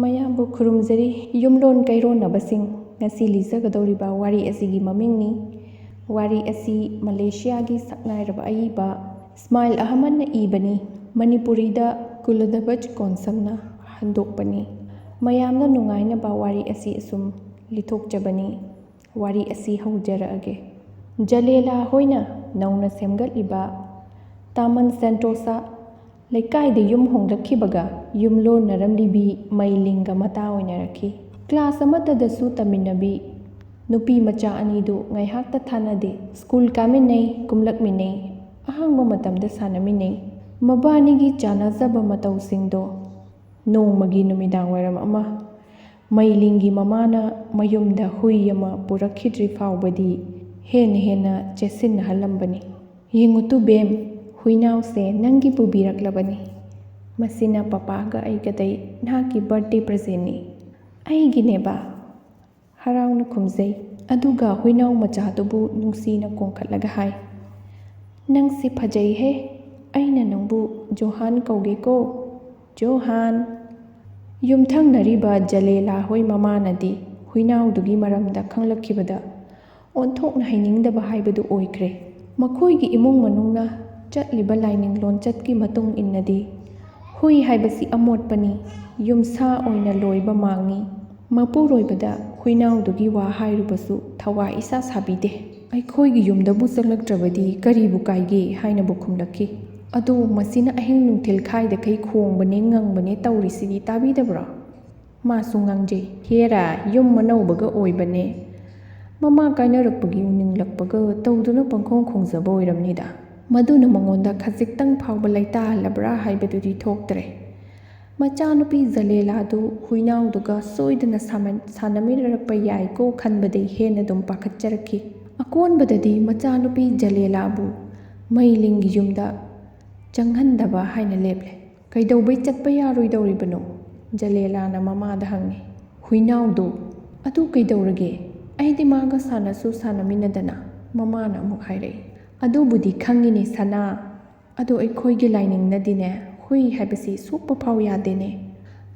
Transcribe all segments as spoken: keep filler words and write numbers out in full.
ꯃꯌꯥꯝꯕꯨ ꯈꯨꯔꯨꯝꯖꯔꯤ꯫ ꯌꯨꯝꯂꯣꯟ ꯀꯩꯔꯣꯟꯅꯕꯁꯤꯡ, ꯉꯁꯤ ꯂꯤꯖꯒꯗꯧꯔꯤꯕ ꯋꯥꯔꯤ ꯑꯁꯤꯒꯤ ꯃꯃꯤꯡꯅꯤ꯫ ꯋꯥꯔꯤ ꯑꯁꯤ ꯃꯂꯦꯁꯤꯌꯥꯒꯤ ꯁꯛꯅꯥꯏꯔꯕ ꯑꯏꯕ ꯏꯁꯃꯥꯏꯜ ꯑꯍꯃꯗꯅ ꯏꯕꯅꯤ꯫ ꯃꯅꯤꯄꯨꯔꯤꯗ ꯀꯨꯂꯙꯕꯖ ꯀꯣꯟꯁꯝꯅ ꯍꯟꯗꯣꯛꯄꯅꯤ꯫ ꯃꯌꯥꯝꯅ ꯅꯨꯡꯉꯥꯏꯅꯕ ꯋꯥꯔꯤ ꯑꯁꯤ ꯑꯁꯨꯝ ꯂꯤꯊꯣꯛꯆꯕꯅꯤ꯫ ꯋꯥꯔꯤ ꯑꯁꯤ ꯍꯧꯖꯔꯛꯑꯒꯦ꯫ ꯖꯂꯦꯂꯥ ꯍꯣꯏꯅ ꯅꯧꯅ ꯁꯦꯝꯒꯠꯂꯤꯕ ꯇꯥꯃꯟ ꯁꯦꯟꯇꯣꯁꯥ ꯂꯩꯀꯥꯏꯗ ꯌꯨꯝ ꯍꯣꯡꯂꯛꯈꯤꯕꯒ ꯌꯨꯝꯂꯣꯟꯅꯔꯝꯂꯤꯕꯤ ꯃꯩꯂꯤꯡꯒ ꯃꯇꯥ ꯑꯣꯏꯅꯔꯛꯈꯤ꯫ ꯀ꯭ꯂꯥꯁ ꯑꯃꯠꯇꯗꯁꯨ ꯇꯝꯃꯤꯟꯅꯕꯤ ꯅꯨꯄꯤ ꯃꯆꯥ ꯑꯅꯤꯗꯨ ꯉꯥꯏꯍꯥꯛꯇ ꯊꯥꯅꯗꯦ꯫ ꯁ꯭ꯀꯨꯜ ꯀꯥꯃꯤꯟꯅꯩ, ꯀꯨꯝꯂꯛꯃꯤꯟꯅꯩ, ꯑꯍꯥꯡꯕ ꯃꯇꯝꯗ ꯁꯥꯟꯅꯃꯤꯟꯅꯩ꯫ ꯃꯕꯥꯅꯤꯒꯤ ꯆꯥꯟꯅꯖꯕ ꯃꯇꯧꯁꯤꯡꯗꯣ ꯅꯣꯡꯃꯒꯤ ꯅꯨꯃꯤꯗꯥꯡ ꯋꯥꯏꯔꯝ ꯑꯃ ꯃꯩꯂꯤꯡꯒꯤ ꯃꯃꯥꯅ ꯃꯌꯨꯝꯗ ꯍꯨꯏ ꯑꯃ ꯄꯨꯔꯛꯈꯤꯗ꯭ꯔꯤ ꯐꯥꯎꯕꯗꯤ ꯍꯦꯟꯅ ꯍꯦꯟꯅ ꯆꯦꯠꯁꯤꯟꯅꯍꯜꯂꯝꯕꯅꯤ꯫ "ꯌꯦꯡꯉꯨ ꯇꯨ ꯕꯦꯝ, ꯍꯨꯏꯅꯥꯎꯁꯦ ꯅꯪꯒꯤ ꯄꯨꯕꯤꯔꯛꯂꯕꯅꯤ꯫ ꯃꯁꯤꯅ ꯄꯄꯥꯒ ꯑꯩꯒꯗꯩ ꯅꯍꯥꯛꯀꯤ ꯕꯥꯔꯠꯗꯦ ꯄ꯭ꯔꯖꯦꯟꯅꯤ꯫ ꯑꯩꯒꯤꯅꯦꯕ?" ꯍꯔꯥꯎꯅ ꯈꯨꯝꯖꯩ꯫ ꯑꯗꯨꯒ ꯍꯨꯏꯅꯥꯎ ꯃꯆꯥꯗꯨꯕꯨ ꯅꯨꯡꯁꯤꯅ ꯀꯣꯡꯈꯠꯂꯒ ꯍꯥꯏ, "ꯅꯪꯁꯦ ꯐꯖꯩꯍꯦ, ꯑꯩꯅ ꯅꯪꯕꯨ ꯖꯣꯍꯥꯟ ꯀꯧꯒꯦꯀꯣ, ꯖꯣꯍꯥꯟ!" ꯌꯨꯝꯊꯪꯅꯔꯤꯕ ꯖꯂꯦꯂꯥ ꯍꯣꯏ ꯃꯃꯥꯅꯗꯤ ꯍꯨꯏꯅꯥꯎꯗꯨꯒꯤ ꯃꯔꯝꯗ ꯈꯪꯂꯛꯈꯤꯕꯗ ꯑꯣꯟꯊꯣꯛꯅ ꯍꯩꯅꯤꯡꯗꯕ ꯍꯥꯏꯕꯗꯨ ꯑꯣꯏꯈ꯭ꯔꯦ꯫ ꯃꯈꯣꯏꯒꯤ ꯏꯃꯨꯡ ꯃꯅꯨꯡꯅ ꯆꯠꯂꯤꯕ ꯂꯥꯏꯅꯤꯡ ꯂꯣꯟꯆꯠꯀꯤ ꯃꯇꯨꯡ ꯏꯟꯅꯗꯤ ꯍꯨꯏ ꯍꯥꯏꯕꯁꯤ ꯑꯃꯣꯠꯄꯅꯤ, ꯌꯨꯝꯁꯥ ꯑꯣꯏꯅ ꯂꯣꯏꯕ ꯃꯥꯡꯉꯤ꯫ ꯃꯄꯨꯔꯣꯏꯕꯗ ꯍꯨꯏꯅꯥꯎꯗꯨꯒꯤ ꯋꯥ ꯍꯥꯏꯔꯨꯕꯁꯨ ꯊꯋꯥ ꯏꯁꯥ ꯁꯥꯕꯤꯗꯦ꯫ "ꯑꯩꯈꯣꯏꯒꯤ ꯌꯨꯝꯗꯕꯨ ꯆꯪꯂꯛꯇ꯭ꯔꯕꯗꯤ ꯀꯔꯤꯕꯨ ꯀꯥꯏꯒꯦ?" ꯍꯥꯏꯅꯕꯨ ꯈꯨꯝꯂꯛꯈꯤ꯫ "ꯑꯗꯣ ꯃꯁꯤꯅ ꯑꯍꯤꯡ ꯅꯨꯡꯊꯤꯜ ꯈꯥꯏꯗꯈꯩ ꯈꯣꯡꯕꯅꯦ ꯉꯪꯕꯅꯦ ꯇꯧꯔꯤꯁꯤꯗꯤ ꯇꯥꯕꯤꯗꯕ꯭ꯔꯣ?" ꯃꯥꯁꯨ ꯉꯥꯡꯖꯩ꯫ "ꯍꯦꯔꯥ, ꯌꯨꯝ ꯑꯅꯧꯕꯒ ꯑꯣꯏꯕꯅꯦ꯫ ꯃꯃꯥ ꯀꯥꯏꯅꯔꯛꯄꯒꯤ ꯎꯅꯤꯡꯂꯛꯄꯒ ꯇꯧꯗꯨꯅ ꯄꯪꯈꯣꯡ ꯈꯣꯡꯖꯕ ꯑꯣꯏꯔꯝꯅꯤꯗ꯫ ꯃꯗꯨꯅ ꯃꯉꯣꯟꯗ ꯈꯖꯤꯛꯇꯪ ꯐꯥꯎꯕ ꯂꯩꯇꯥꯍꯜꯂꯕ꯭ꯔꯥ ꯍꯥꯏꯕꯗꯨꯗꯤ ꯊꯣꯛꯇ꯭ꯔꯦ꯫ ꯃꯆꯥꯅꯨꯄꯤ ꯖꯂꯦꯂꯥꯗꯨ ꯍꯨꯏꯅꯥꯎꯗꯨꯒ ꯁꯣꯏꯗꯅ ꯁꯥꯃꯟ-, ꯁꯥꯟꯅꯃꯤꯟꯅꯔꯛꯄ ꯌꯥꯏꯀꯣ ꯈꯟꯕꯗꯩ ꯍꯦꯟꯅ ꯑꯗꯨꯝ ꯄꯥꯈꯠꯆꯔꯛꯈꯤ꯫ ꯑꯀꯣꯟꯕꯗꯗꯤ ꯃꯆꯥꯅꯨꯄꯤ ꯖꯂꯦꯂꯥꯕꯨ ꯃꯩꯂꯤꯡꯒꯤ ꯌꯨꯝꯗ ꯆꯪꯍꯟꯗꯕ ꯍꯥꯏꯅ ꯂꯦꯞꯂꯦ꯫ "ꯀꯩꯗꯧꯕꯩ ꯆꯠꯄ ꯌꯥꯔꯣꯏꯗꯧꯔꯤꯕꯅꯣ?" ꯖꯂꯦꯂꯥꯅ ꯃꯃꯥꯗ ꯍꯪꯉꯤ꯫ "ꯍꯨꯏꯅꯥꯎꯗꯨ ꯑꯗꯨ ꯀꯩꯗꯧꯔꯒꯦ? ꯑꯩꯗꯤ ꯃꯥꯒ ꯁꯥꯟꯅꯁꯨ ꯁꯥꯟꯅꯃꯤꯟꯅꯗꯅ", ꯃꯃꯥꯅ ꯑꯃꯨꯛ ꯍꯥꯏꯔꯛꯏ꯫ "ꯑꯗꯨꯕꯨꯗꯤ ꯈꯪꯉꯤꯅꯦ ꯁꯅꯥ, ꯑꯗꯣ ꯑꯩꯈꯣꯏꯒꯤ ꯂꯥꯏꯅꯤꯡꯅꯗꯤꯅꯦ ꯍꯨꯏ ꯍꯥꯏꯕꯁꯤ ꯁꯣꯛꯄ ꯐꯥꯎ ꯌꯥꯗꯦꯅꯦ꯫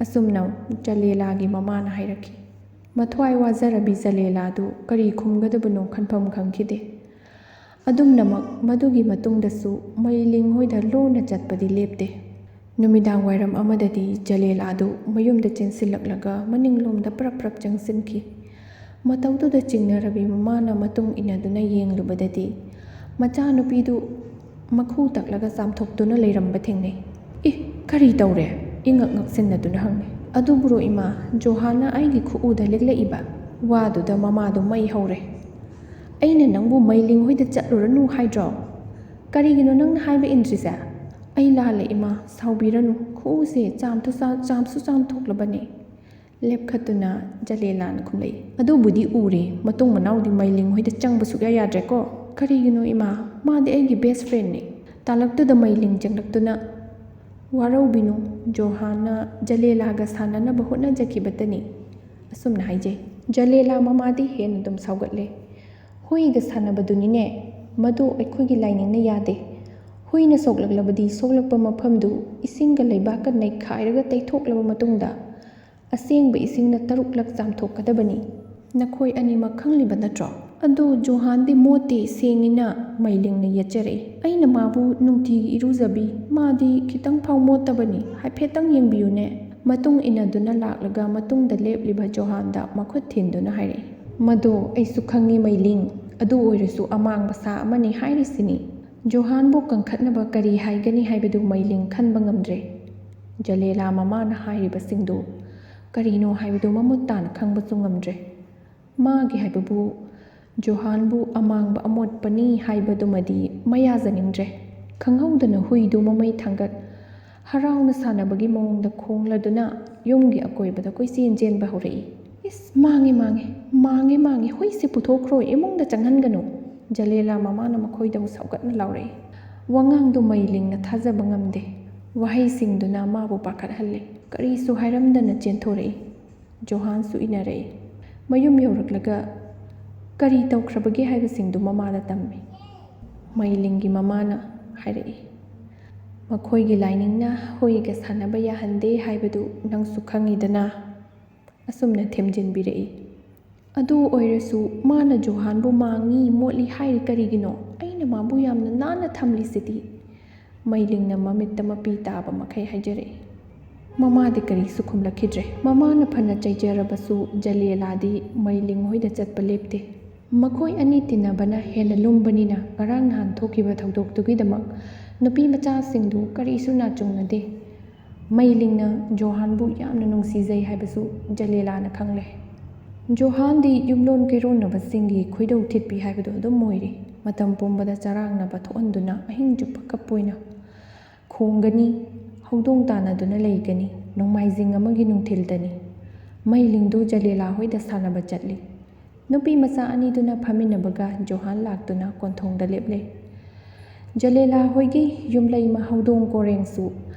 ꯑꯁꯨꯝꯅ ꯖꯂꯦꯂꯥꯒꯤ ꯃꯃꯥꯅ ꯍꯥꯏꯔꯛꯈꯤ꯫ ꯃꯊ꯭ꯋꯥꯏ ꯋꯥꯖꯔꯕꯤ ꯖꯂꯦꯂꯥꯗꯨ ꯀꯔꯤ ꯈꯨꯝꯒꯗꯕꯅꯣ ꯈꯟꯐꯝ ꯈꯪꯈꯤꯗꯦ꯫ ꯑꯗꯨꯝꯅꯃꯛ ꯃꯗꯨꯒꯤ ꯃꯇꯨꯡꯗꯁꯨ ꯃꯩꯂꯤꯡ ꯍꯣꯏꯗ ꯂꯣꯟꯅ ꯆꯠꯄꯗꯤ ꯂꯦꯞꯇꯦ꯫ ꯅꯨꯃꯤꯗꯥꯡ ꯋꯥꯏꯔꯝ ꯑꯃꯗꯗꯤ ꯖꯂꯦꯂꯥꯗꯨ ꯃꯌꯨꯝꯗ ꯆꯦꯟꯁꯤꯜꯂꯛꯂꯒ ꯃꯅꯤꯡꯂꯣꯝꯗ ꯄ꯭ꯔꯞ ꯄ꯭ꯔꯞ ꯆꯪꯁꯤꯟꯈꯤ꯫ ꯃꯇꯧꯗꯨꯗ ꯆꯤꯡꯅꯔꯕꯤ ꯃꯃꯥꯅ ꯃꯇꯨꯡ ꯏꯟꯅꯗꯨꯅ ꯌꯦꯡꯂꯨꯕꯗꯗꯤ ꯃꯆꯥꯅꯨꯄꯤꯗꯨ ꯃꯈꯨ ꯇꯛꯂꯒ ꯆꯥꯝꯊꯣꯛꯇꯨꯅ ꯂꯩꯔꯝꯕ ꯊꯦꯡꯅꯩ꯫ "ꯏ, ꯀꯔꯤ ꯇꯧꯔꯦ?" ꯏꯉꯛ ꯉꯛꯁꯤꯟꯅꯗꯨꯅ ꯍꯪꯉꯤ꯫ "ꯑꯗꯨꯕꯨꯔꯣ ꯏꯃꯥ, ꯖꯣꯍꯥꯟꯅ ꯑꯩꯒꯤ ꯈꯨꯎꯗ ꯂꯦꯛꯂꯛꯏꯕ?" ꯋꯥꯗꯨꯗ ꯃꯃꯥꯗꯨ ꯃꯩ ꯍꯧꯔꯦ꯫ "ꯑꯩꯅ ꯅꯪꯕꯨ ꯃꯩꯂꯤꯡ ꯍꯣꯏꯗ ꯆꯠꯂꯨꯔꯅꯨ ꯍꯥꯏꯗ꯭ꯔꯣ? ꯀꯔꯤꯒꯤꯅꯣ ꯅꯪꯅ ꯍꯥꯏꯕ ꯏꯟꯗ꯭ꯔꯤꯁꯦ?" "ꯑꯩ ꯂꯥꯜꯂꯦ ꯏꯃꯥ, ꯁꯥꯎꯕꯤꯔꯅꯨ꯫ ꯈꯨꯎꯁꯦ ꯆꯥꯝꯊꯨ-, ꯆꯥꯝꯁꯨ ꯆꯥꯝꯊꯣꯛꯂꯕꯅꯤ꯫" ꯂꯦꯞꯈꯠꯇꯨꯅ ꯖꯂꯦꯂꯥꯅ ꯈꯨꯝꯂꯛꯏ꯫ "ꯑꯗꯨꯕꯨꯗꯤ ꯎꯔꯦ, ꯃꯇꯨꯡ ꯃꯅꯥꯎꯗꯤ ꯃꯩꯂꯤꯡ ꯍꯣꯏꯗ ꯆꯪꯕ ꯁꯨꯛꯌꯥ ꯌꯥꯗ꯭ꯔꯦꯀꯣ꯫" "ꯀꯔꯤꯒꯤꯅꯣ ꯏꯃꯥ? ꯃꯥꯗꯤ ꯑꯩꯒꯤ best friendꯅꯤ꯫" ꯇꯥꯂꯛꯇꯨꯗ ꯃꯩꯂꯤꯡ ꯆꯪꯂꯛꯇꯨꯅ, "ꯋꯥꯔꯧꯕꯤꯅꯨ, ꯖꯣꯍꯥꯟꯅ ꯖꯂꯦꯂꯥꯒ ꯁꯥꯟꯅꯅꯕ ꯍꯣꯠꯅꯖꯈꯤꯕꯇꯅꯤ꯫" ꯑꯁꯨꯝꯅ ꯍꯥꯏꯖꯩ꯫ ꯖꯂꯦꯂꯥ ꯃꯃꯥꯗꯤ ꯍꯦꯟꯅ ꯑꯗꯨꯝ ꯁꯥꯎꯒꯠꯂꯦ꯫ "ꯍꯨꯏꯒ ꯁꯥꯟꯅꯕꯗꯨꯅꯤꯅꯦ, ꯃꯗꯨ ꯑꯩꯈꯣꯏꯒꯤ ꯂꯥꯏꯅꯤꯡꯅ ꯌꯥꯗꯦ꯫ ꯍꯨꯏꯅ ꯁꯣꯛꯂꯛꯂꯕꯗꯤ ꯁꯣꯛꯂꯛꯄ ꯃꯐꯝꯗꯨ ꯏꯁꯤꯡꯒ ꯂꯩꯕꯥꯛꯀ ꯅꯩꯈꯥꯏꯔꯒ ꯇꯩꯊꯣꯛꯂꯕ ꯃꯇꯨꯡꯗ ꯑꯁꯦꯡꯕ ꯏꯁꯤꯡꯅ ꯇꯔꯨꯛꯂꯛ ꯆꯥꯝꯊꯣꯛꯀꯗꯕꯅꯤ꯫ ꯅꯈꯣꯏ ꯑꯅꯤꯃꯛ ꯈꯪꯂꯤꯕ ꯅꯠꯇ꯭ꯔꯣ?" "ꯑꯗꯨ ꯖꯣꯍꯥꯟꯗꯤ ꯃꯣꯠꯇꯦ, ꯁꯦꯡꯉꯤꯅ꯫" ꯃꯩꯂꯤꯡꯅ ꯌꯦꯠꯆꯔꯛꯏ꯫ "ꯑꯩꯅ ꯃꯥꯕꯨ ꯅꯨꯡꯇꯤꯒꯤ ꯏꯔꯨꯖꯕꯤ, ꯃꯥꯗꯤ ꯈꯤꯇꯪ ꯐꯥꯎ ꯃꯣꯠꯇꯕꯅꯤ꯫ ꯍꯥꯏꯐꯦꯠꯇꯪ ꯌꯦꯡꯕꯤꯌꯨꯅꯦ꯫" ꯃꯇꯨꯡ ꯏꯟꯅꯗꯨꯅ ꯂꯥꯛꯂꯒ ꯃꯇꯨꯡꯗ ꯂꯦꯞꯂꯤꯕ ꯖꯣꯍꯥꯟꯗ ꯃꯈꯨꯠ ꯊꯤꯟꯗꯨꯅ ꯍꯥꯏꯔꯛꯏ꯫ "ꯃꯗꯣ ꯑꯩꯁꯨ ꯈꯪꯉꯤ ꯃꯩꯂꯤꯡ, ꯑꯗꯨ ꯑꯣꯏꯔꯁꯨ ꯑꯃꯥꯡꯕ ꯁꯥ ꯑꯃꯅꯤ ꯍꯥꯏꯔꯤꯁꯤꯅꯤ꯫ ꯖꯣꯍꯥꯟꯕꯨ ꯀꯟꯈꯠꯅꯕ ꯀꯔꯤ ꯍꯥꯏꯒꯅꯤ ꯍꯥꯏꯕꯗꯨ ꯃꯩꯂꯤꯡ ꯈꯟꯕ ꯉꯝꯗ꯭ꯔꯦ꯫" ꯖꯂꯦꯂꯥ ꯃꯃꯥꯅ ꯍꯥꯏꯔꯤꯕꯁꯤꯡꯗꯨ ꯀꯔꯤꯅꯣ ꯍꯥꯏꯕꯗꯨ ꯃꯃꯨꯠ ꯇꯥꯅ ꯈꯪꯕꯁꯨ ꯉꯝꯗ꯭ꯔꯦ꯫ ꯃꯥꯒꯤ ꯍꯥꯏꯕꯕꯨ ꯖꯣꯍꯥꯟꯕꯨ ꯑꯃꯥꯡꯕ ꯑꯃꯣꯠꯄꯅꯤ ꯍꯥꯏꯕꯗꯨꯃꯗꯤ ꯃꯌꯥꯖꯅꯤꯡꯗ꯭ꯔꯦ꯫ ꯈꯪꯍꯧꯗꯅ ꯍꯨꯏꯗꯨ ꯃꯃꯩ ꯊꯥꯡꯒꯠ ꯍꯔꯥꯎꯅ ꯁꯥꯟꯅꯕꯒꯤ ꯃꯑꯣꯡꯗ ꯈꯣꯡꯂꯗꯨꯅ ꯌꯨꯝꯒꯤ ꯑꯀꯣꯏꯕꯗ ꯀꯣꯏꯆꯦꯟ ꯆꯦꯟꯕ ꯍꯧꯔꯛꯏ꯫ "ꯏꯁ, ꯃꯥꯡꯉꯦ, ꯃꯥꯡꯉꯦ, ꯃꯥꯡꯉꯦ, ꯃꯥꯡꯉꯦ, ꯍꯨꯏꯁꯦ ꯄꯨꯊꯣꯛꯈ꯭ꯔꯣ, ꯏꯃꯨꯡꯗ ꯆꯪꯍꯟꯒꯅꯨ!" ꯖꯂꯦꯂꯥ ꯃꯃꯥꯅ ꯃꯈꯣꯏꯗꯕꯨ ꯁꯥꯎꯒꯠꯅ ꯂꯥꯎꯔꯛꯏ꯫ ꯋꯥꯉꯥꯡꯗꯨ ꯃꯩꯂꯤꯡꯅ ꯊꯥꯖꯕ ꯉꯝꯗꯦ꯫ ꯋꯥꯍꯩꯁꯤꯡꯗꯨꯅ ꯃꯥꯕꯨ ꯄꯥꯈꯠꯍꯜꯂꯦ꯫ ꯀꯔꯤꯁꯨ ꯍꯥꯏꯔꯝꯗꯅ ꯆꯦꯟꯊꯣꯔꯛꯏ꯫ ꯖꯣꯍꯥꯟꯁꯨ ꯏꯟꯅꯔꯛꯏ꯫ ꯃꯌꯨꯝ ꯌꯧꯔꯛꯂꯒ ꯀꯔꯤ ꯇꯧꯈ꯭ꯔꯕꯒꯦ ꯍꯥꯏꯕꯁꯤꯡꯗꯨ ꯃꯃꯥꯗ ꯇꯝꯃꯤ꯫ ꯃꯩꯂꯤꯡꯒꯤ ꯃꯃꯥꯅ ꯍꯥꯏꯔꯛꯏ, "ꯃꯈꯣꯏꯒꯤ ꯂꯥꯏꯅꯤꯡꯅ ꯍꯨꯏꯒ ꯁꯥꯟꯅꯕ ꯌꯥꯍꯟꯗꯦ ꯍꯥꯏꯕꯗꯨ ꯅꯪꯁꯨ ꯈꯪꯉꯤꯗꯅ?" ꯑꯁꯨꯝꯅ ꯊꯦꯝꯖꯤꯟꯕꯤꯔꯛꯏ꯫ "ꯑꯗꯨ ꯑꯣꯏꯔꯁꯨ ꯃꯥꯅ ꯖꯣꯍꯥꯟꯕꯨ ꯃꯥꯡꯉꯤ, ꯃꯣꯠꯂꯤ ꯍꯥꯏꯔꯤ ꯀꯔꯤꯒꯤꯅꯣ? ꯑꯩꯅ ꯃꯥꯕꯨ ꯌꯥꯝꯅ ꯅꯥꯟꯅ ꯊꯝꯂꯤꯁꯤꯗꯤ꯫" ꯃꯩꯂꯤꯡꯅ ꯃꯃꯤꯠꯇ ꯃꯄꯤ ꯇꯥꯕ ꯃꯈꯩ ꯍꯥꯏꯖꯔꯛꯏ꯫ ꯃꯃꯥꯗꯤ ꯀꯔꯤꯁꯨ ꯈꯨꯝꯂꯛꯈꯤꯗ꯭ꯔꯦ꯫ ꯃꯃꯥꯅ ꯐꯅ ꯆꯩꯖꯔꯕꯁꯨ ꯖꯂꯦꯂꯥꯗꯤ ꯃꯩꯂꯤꯡ ꯍꯣꯏꯗ ꯆꯠꯄ ꯂꯦꯞꯇꯦ꯫ ꯃꯈꯣꯏ ꯑꯅꯤ ꯇꯤꯟꯅꯕꯅ ꯍꯦꯟꯅ ꯂꯨꯝꯕꯅꯤꯅ ꯉꯔꯥꯡ ꯅꯍꯥꯟ ꯊꯣꯛꯈꯤꯕ ꯊꯧꯗꯣꯛꯇꯨꯒꯤꯗꯃꯛ ꯅꯨꯄꯤ ꯃꯆꯥꯁꯤꯡꯗꯨ ꯀꯔꯤꯁꯨ ꯅꯥꯆꯨꯡꯅꯗꯦ꯫ ꯃꯩꯂꯤꯡꯅ ꯖꯣꯍꯥꯟꯕꯨ ꯌꯥꯝꯅ ꯅꯨꯡꯁꯤꯖꯩ ꯍꯥꯏꯕꯁꯨ ꯖꯂꯦꯂꯥꯅ ꯈꯪꯂꯦ꯫ ꯖꯣꯍꯥꯟꯗꯤ ꯌꯨꯝꯂꯣꯟ ꯀꯩꯔꯣꯟꯅꯕꯁꯤꯡꯒꯤ ꯈꯣꯏꯗꯧ ꯊꯤꯠꯄꯤ ꯍꯥꯏꯕꯗꯨ ꯑꯗꯨꯝ ꯑꯣꯏꯔꯤ꯫ ꯃꯇꯝ ꯄꯨꯝꯕꯗ ꯆꯔꯥꯡꯅꯕ ꯊꯣꯛꯍꯟꯗꯨꯅ ꯑꯍꯤꯡ ꯆꯨꯞꯄ ꯀꯞꯄ ꯑꯣꯏꯅ ꯈꯣꯡꯒꯅꯤ, ꯍꯧꯗꯣꯡ ꯇꯥꯟꯅꯗꯨꯅ ꯂꯩꯒꯅꯤ꯫ ꯅꯣꯡꯃꯥꯏꯖꯤꯡ ꯑꯃꯒꯤ ꯅꯨꯡꯊꯤꯜꯗꯅꯤ꯫ ꯃꯩꯂꯤꯡꯗꯨ ꯖꯂꯦꯂꯥ ꯍꯣꯏꯗ ꯁꯥꯟꯅꯕ ꯆꯠꯂꯤ꯫ ꯅꯨꯄꯤ ꯃꯆꯥ ꯑꯅꯤꯗꯨꯅ ꯐꯝꯃꯤꯟꯅꯕꯒ ꯖꯣꯍꯥꯟ ꯂꯥꯛꯇꯨꯅ ꯀꯣꯟꯊꯣꯡꯗ ꯂꯦꯞꯂꯦ꯫ ꯖꯂꯦꯂꯥ ꯍꯣꯏꯒꯤ ꯌꯨꯝꯂꯩ ꯍꯧꯗꯣꯡ ꯀꯣꯔꯦꯡꯁꯨ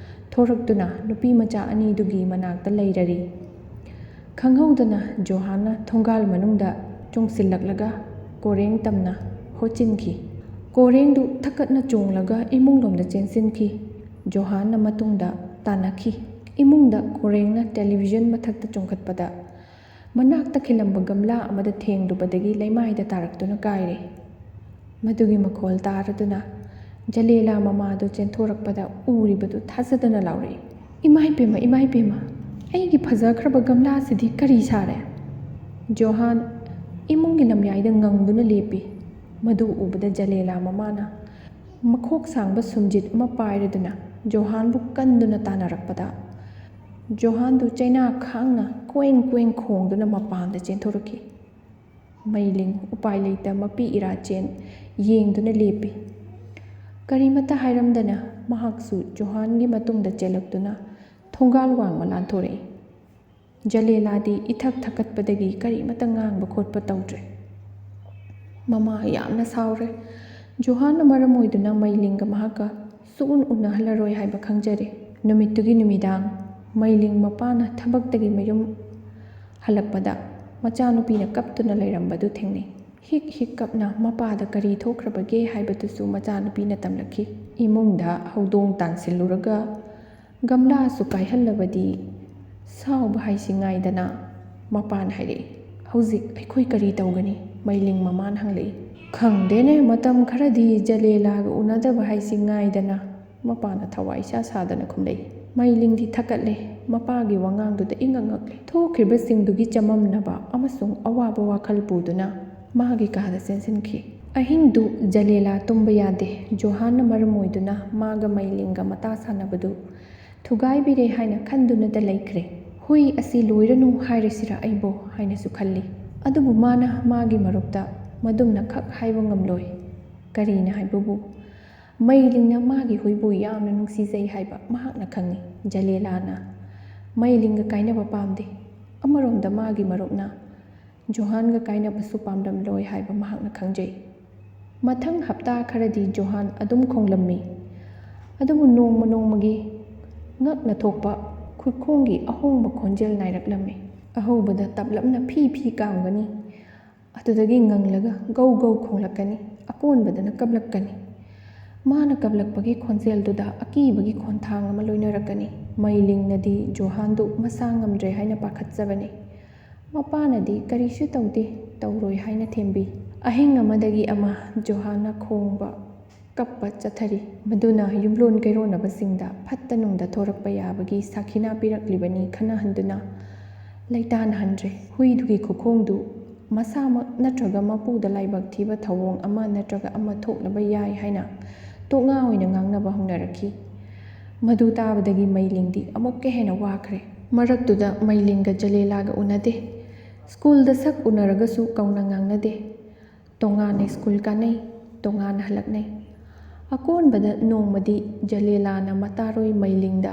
ꯊꯣꯔꯛꯇꯨꯅ ꯅꯨꯄꯤ ꯃꯆꯥ ꯑꯅꯤꯗꯨꯒꯤ ꯃꯅꯥꯛꯇ ꯂꯩꯔꯔꯤ꯫ ꯈꯪꯍꯧꯗꯅ ꯖꯣꯍꯥꯟꯅ ꯊꯣꯡꯒꯥꯜ ꯃꯅꯨꯡꯗ ꯆꯣꯡꯁꯤꯜꯂꯛꯂꯒ ꯀꯣꯔꯦꯡ ꯇꯝꯅ ꯍꯣꯠꯆꯤꯟꯈꯤ꯫ ꯀꯣꯔꯦꯡꯗꯨ ꯊꯛꯀꯠꯅ ꯆꯣꯡꯂꯒ ꯏꯃꯨꯡꯂꯣꯝꯗ ꯆꯦꯟꯁꯤꯟꯈꯤ꯫ ꯖꯣꯍꯥꯟꯅ ꯃꯇꯨꯡꯗ ꯇꯥꯟꯅꯈꯤ꯫ ꯏꯃꯨꯡꯗ ꯀꯣꯔꯦꯡꯅ ꯇꯦꯂꯤꯚꯤꯖꯟ ꯃꯊꯛꯇ ꯆꯣꯡꯈꯠꯄꯗ ꯃꯅꯥꯛꯇ ꯈꯤꯜꯂꯝꯕ ꯒꯝꯂꯥ ꯑꯃꯗ ꯊꯦꯡꯂꯨꯕꯗꯒꯤ ꯂꯩꯃꯥꯏꯗ ꯇꯥꯔꯛꯇꯨꯅ ꯀꯥꯏꯔꯦ꯫ ꯃꯗꯨꯒꯤ ꯃꯈꯣꯜ ꯇꯥꯔꯗꯨꯅ ꯖꯂꯦꯂꯥ ꯃꯃꯥꯗꯨ ꯆꯦꯟꯊꯣꯔꯛꯄꯗ ꯎꯔꯤꯕꯗꯨ ꯊꯥꯖꯗꯅ ꯂꯥꯎꯔꯛꯏ, "ꯏꯃꯥ ꯏꯄꯦꯝꯃ, ꯏꯃꯥ ꯏꯄꯦꯝꯃ, ꯑꯩꯒꯤ ꯐꯖꯈ꯭ꯔꯕ ꯒꯝꯂꯥꯁꯤꯗꯤ ꯀꯔꯤ ꯁꯥꯔꯦ?" ꯖꯣꯍꯥꯟ ꯏꯃꯨꯡꯒꯤ ꯂꯝꯌꯥꯏꯗ ꯉꯪꯗꯨꯅ ꯂꯦꯞꯄꯤ꯫ ꯃꯗꯨ ꯎꯕꯗ ꯖꯂꯦꯂꯥ ꯃꯃꯥꯅ ꯃꯈꯣꯛ ꯁꯥꯡꯕ ꯁꯨꯝꯖꯤꯠ ꯑꯃ ꯄꯥꯏꯔꯗꯨꯅ ꯖꯣꯍꯥꯟꯕꯨ ꯀꯟꯗꯨꯅ ꯇꯥꯟꯅꯔꯛꯄꯗ, ꯖꯣꯍꯥꯟꯗꯨ ꯆꯩꯅꯥ ꯈꯥꯡꯅ ꯀ꯭ꯋꯦꯡ ꯀ꯭ꯋꯦꯡ ꯈꯣꯡꯗꯨꯅ ꯃꯄꯥꯟꯗ ꯆꯦꯟꯊꯣꯔꯛꯈꯤ꯫ ꯃꯩꯂꯤꯡ ꯎꯄꯥꯏ ꯂꯩꯇ ꯃꯄꯤ ꯏꯔꯥ ꯆꯦꯟ ꯌꯦꯡꯗꯨꯅ ꯂꯦꯞꯄꯤ꯫ ꯀꯔꯤꯃꯠꯇ ꯍꯥꯏꯔꯝꯗꯅ ꯃꯍꯥꯛꯁꯨ ꯖꯣꯍꯥꯟꯒꯤ ꯃꯇꯨꯡꯗ ꯆꯦꯜꯂꯛꯇꯨꯅ ꯊꯣꯡꯒꯥꯜ ꯋꯥꯡꯃ ꯂꯥꯟꯊꯣꯔꯛꯏ꯫ ꯖꯂꯦꯂꯥꯗꯤ ꯏꯊꯛ ꯊꯛꯀꯠꯄꯗꯒꯤ ꯀꯔꯤꯃꯠꯇ ꯉꯥꯡꯕ ꯈꯣꯠꯄ ꯇꯧꯗ꯭ꯔꯦ꯫ ꯃꯃꯥ ꯌꯥꯝꯅ ꯁꯥꯎꯔꯦ꯫ ꯖꯣꯍꯥꯟꯅ ꯃꯔꯝ ꯑꯣꯏꯗꯨꯅ ꯃꯩꯂꯤꯡꯒ ꯃꯍꯥꯛꯀ ꯁꯨꯛꯎꯟ ꯎꯅꯍꯜꯂꯔꯣꯏ ꯍꯥꯏꯕ ꯈꯪꯖꯔꯦ꯫ ꯅꯨꯃꯤꯠꯇꯨꯒꯤ ꯅꯨꯃꯤꯗꯥꯡ ꯃꯩꯂꯤꯡ ꯃꯄꯥꯅ ꯊꯕꯛꯇꯒꯤ ꯃꯌꯨꯝ ꯍꯜꯂꯛꯄꯗ ꯃꯆꯥꯅꯨꯄꯤꯅ ꯀꯞꯇꯨꯅ ꯂꯩꯔꯝꯕꯗꯨ ꯊꯦꯡꯅꯩ꯫ ꯍꯤꯛ ꯍꯤꯛ ꯀꯞꯅ ꯃꯄꯥꯗ ꯀꯔꯤ ꯊꯣꯛꯈ꯭ꯔꯕꯒꯦ ꯍꯥꯏꯕꯗꯨꯁꯨ ꯃꯆꯥꯅꯨꯄꯤꯅ ꯇꯝꯂꯛꯈꯤ꯫ ꯏꯃꯨꯡꯗ ꯍꯧꯗꯣꯡ ꯇꯥꯟꯁꯤꯜꯂꯨꯔꯒ ꯒꯝꯂꯥꯁꯨ ꯀꯥꯏꯍꯜꯂꯕꯗꯤ ꯁꯥꯎꯕ ꯍꯥꯏꯁꯤ ꯉꯥꯏꯗꯅ꯫ ꯃꯄꯥꯅ ꯍꯥꯏꯔꯛꯏ, "ꯍꯧꯖꯤꯛ ꯑꯩꯈꯣꯏ ꯀꯔꯤ ꯇꯧꯒꯅꯤ?" ꯃꯩꯂꯤꯡ ꯃꯃꯥꯅ ꯍꯪꯂꯛꯏ꯫ "ꯈꯪꯗꯦꯅꯦ, ꯃꯇꯝ ꯈꯔꯗꯤ ꯖꯂꯦꯂꯥꯒ ꯎꯅꯗꯕ ꯍꯥꯏꯁꯤ ꯉꯥꯏꯗꯅ꯫" ꯃꯄꯥꯅ ꯊꯋꯥꯏ ꯏꯁꯥ ꯁꯥꯗꯅ ꯈꯨꯝꯂꯛꯏ꯫ ꯃꯩꯂꯤꯡꯗꯤ ꯊꯛꯀꯠꯂꯦ꯫ ꯃꯄꯥꯒꯤ ꯋꯥꯉꯥꯡꯗꯨꯗ ꯏꯉꯛ ꯉꯛꯂꯦ꯫ ꯊꯣꯛꯈ꯭ꯔꯤꯕꯁꯤꯡꯗꯨꯒꯤ ꯆꯃꯝꯅꯕ ꯑꯃꯁꯨꯡ ꯑꯋꯥꯕ ꯋꯥꯈꯜ ꯄꯨꯗꯨꯅ ꯃꯥꯒꯤ ꯀꯥꯗ ꯆꯦꯟꯁꯤꯟꯈꯤ꯫ ꯑꯍꯤꯡꯗꯨ ꯖꯂꯦꯂꯥ ꯇꯨꯝꯕ ꯌꯥꯗꯦ꯫ ꯖꯣꯍꯥꯟꯅ ꯃꯔꯝ ꯑꯣꯏꯗꯨꯅ ꯃꯥꯒ ꯃꯩꯂꯤꯡꯒ ꯃꯇꯥ ꯁꯥꯟꯅꯕꯗꯨ ꯊꯨꯒꯥꯏꯕꯤꯔꯦ ꯍꯥꯏꯅ ꯈꯟꯗꯨꯅꯇ ꯂꯩꯈ꯭ꯔꯦ꯫ "ꯍꯨꯏ ꯑꯁꯤ ꯂꯣꯏꯔꯅꯨ ꯍꯥꯏꯔꯁꯤꯔ ꯑꯩꯕꯨ?" ꯍꯥꯏꯅꯁꯨ ꯈꯜꯂꯤ꯫ ꯑꯗꯨꯕꯨ ꯃꯥꯅ ꯃꯥꯒꯤ ꯃꯔꯨꯞꯇ ꯃꯗꯨꯝꯅ ꯈꯛ ꯍꯥꯏꯕ ꯉꯝꯂꯣꯏ꯫ ꯀꯔꯤꯅ ꯍꯥꯏꯕꯕꯨ, ꯃꯩꯂꯤꯡꯅ ꯃꯥꯒꯤ ꯍꯨꯏꯕꯨ ꯌꯥꯝꯅ ꯅꯨꯡꯁꯤꯖꯩ ꯍꯥꯏꯕ ꯃꯍꯥꯛꯅ ꯈꯪꯏ꯫ ꯖꯂꯦꯂꯥꯅ ꯃꯩꯂꯤꯡꯒ ꯀꯥꯏꯅꯕ ꯄꯥꯝꯗꯦ꯫ ꯑꯃꯔꯣꯝꯗ ꯃꯥꯒꯤ ꯃꯔꯨꯞꯅ ꯖꯣꯍꯥꯟꯒ ꯀꯥꯏꯅꯕꯁꯨ ꯄꯥꯝꯂꯝꯂꯣꯏ ꯍꯥꯏꯕ ꯃꯍꯥꯛꯅ ꯈꯪꯖꯩ꯫ ꯃꯊꯪ ꯍꯞꯇꯥ ꯈꯔꯗꯤ ꯖꯣꯍꯥꯟ ꯑꯗꯨꯝ ꯈꯣꯡꯂꯝꯃꯤ꯫ ꯑꯗꯨꯕꯨ ꯅꯣꯡꯃ ꯅꯣꯡꯃꯒꯤ ꯉꯛꯅ ꯊꯣꯛꯄ ꯈꯨꯠꯈꯣꯡꯒꯤ ꯑꯍꯣꯡꯕ ꯈꯣꯟꯖꯦꯜ ꯅꯥꯏꯔꯛꯂꯝꯃꯤ꯫ ꯑꯍꯧꯕꯗ ꯇꯞꯂꯞꯅ ꯐꯤ ꯐꯤ ꯀꯥꯝꯒꯅꯤ, ꯑꯗꯨꯗꯒꯤ ꯉꯪꯂꯒ ꯒꯧ ꯒꯧ ꯈꯣꯡꯂꯛꯀꯅꯤ, ꯑꯀꯣꯟꯕꯗꯅ ꯀꯞꯂꯛꯀꯅꯤ꯫ ꯃꯥꯅ ꯀꯞꯂꯛꯄꯒꯤ ꯈꯣꯟꯖꯦꯜꯗꯨꯗ ꯑꯀꯤꯕꯒꯤ ꯈꯣꯟꯊꯥꯡ ꯑꯃ ꯂꯣꯏꯅꯔꯛꯀꯅꯤ꯫ ꯃꯩꯂꯤꯡꯅꯗꯤ ꯖꯣꯍꯥꯟꯗꯨ ꯃꯁꯥ ꯉꯝꯗ꯭ꯔꯦ ꯍꯥꯏꯅ ꯄꯥꯈꯠꯆꯕꯅꯤ꯫ ꯃꯄꯥꯅꯗꯤ ꯀꯔꯤꯁꯨ ꯇꯧꯗꯦ, ꯇꯧꯔꯣꯏ ꯍꯥꯏꯅ ꯊꯦꯝꯕꯤ꯫ ꯑꯍꯤꯡ ꯑꯃꯗꯒꯤ ꯑꯃ ꯖꯣꯍꯥꯟꯅ ꯈꯣꯡꯕ ꯀꯞꯄ ꯆꯠꯊꯔꯤ꯫ ꯃꯗꯨꯅ ꯌꯨꯝꯂꯣꯟ ꯀꯩꯔꯣꯟꯅꯕꯁꯤꯡꯗ ꯐꯠꯇ ꯅꯨꯡꯗ ꯊꯣꯔꯛꯄ ꯌꯥꯕꯒꯤ ꯁꯥꯈꯤꯅꯥ ꯄꯤꯔꯛꯂꯤꯕꯅꯤ ꯈꯟꯅꯍꯟꯗꯨꯅ ꯂꯩꯇꯥꯅꯍꯟꯗ꯭ꯔꯦ꯫ ꯍꯨꯏꯗꯨꯒꯤ ꯈꯨꯈꯣꯡꯗꯨ ꯃꯁꯥꯃꯛ ꯅꯠꯇ꯭ꯔꯒ ꯃꯄꯨꯗ ꯂꯥꯏꯕꯛ ꯊꯤꯕ ꯊꯧꯑꯣꯡ ꯑꯃ ꯅꯠꯇ꯭ꯔꯒ ꯑꯃ ꯊꯣꯛꯂꯕ ꯌꯥꯏ ꯍꯥꯏꯅ ꯇꯣꯛꯉꯥ ꯑꯣꯏꯅ ꯉꯥꯡꯅꯕ ꯍꯧꯅꯔꯛꯈꯤ꯫ ꯃꯗꯨ ꯇꯥꯕꯗꯒꯤ ꯃꯩꯂꯤꯡꯗꯤ ꯑꯃꯨꯛꯀ ꯍꯦꯟꯅ ꯋꯥꯈ꯭ꯔꯦ꯫ ꯃꯔꯛꯇꯨꯗ ꯃꯩꯂꯤꯡꯒ ꯖꯂꯦꯂꯥꯒ ꯎꯅꯗꯦ꯫ ꯁ꯭ꯀꯨꯜꯗ ꯁꯛ ꯎꯅꯔꯒꯁꯨ ꯀꯧꯅ ꯉꯥꯡꯅꯗꯦ꯫ ꯇꯣꯉꯥꯟꯅ ꯁ꯭ꯀꯨꯜ ꯀꯥꯅꯩ, ꯇꯣꯉꯥꯟꯅ ꯍꯜꯂꯛꯅꯩ꯫ ꯑꯀꯣꯟꯕꯗ ꯅꯣꯡꯃꯗꯤ ꯖꯂꯦꯂꯥꯅ ꯃꯇꯥꯔꯣꯏ ꯃꯩꯂꯤꯡꯗ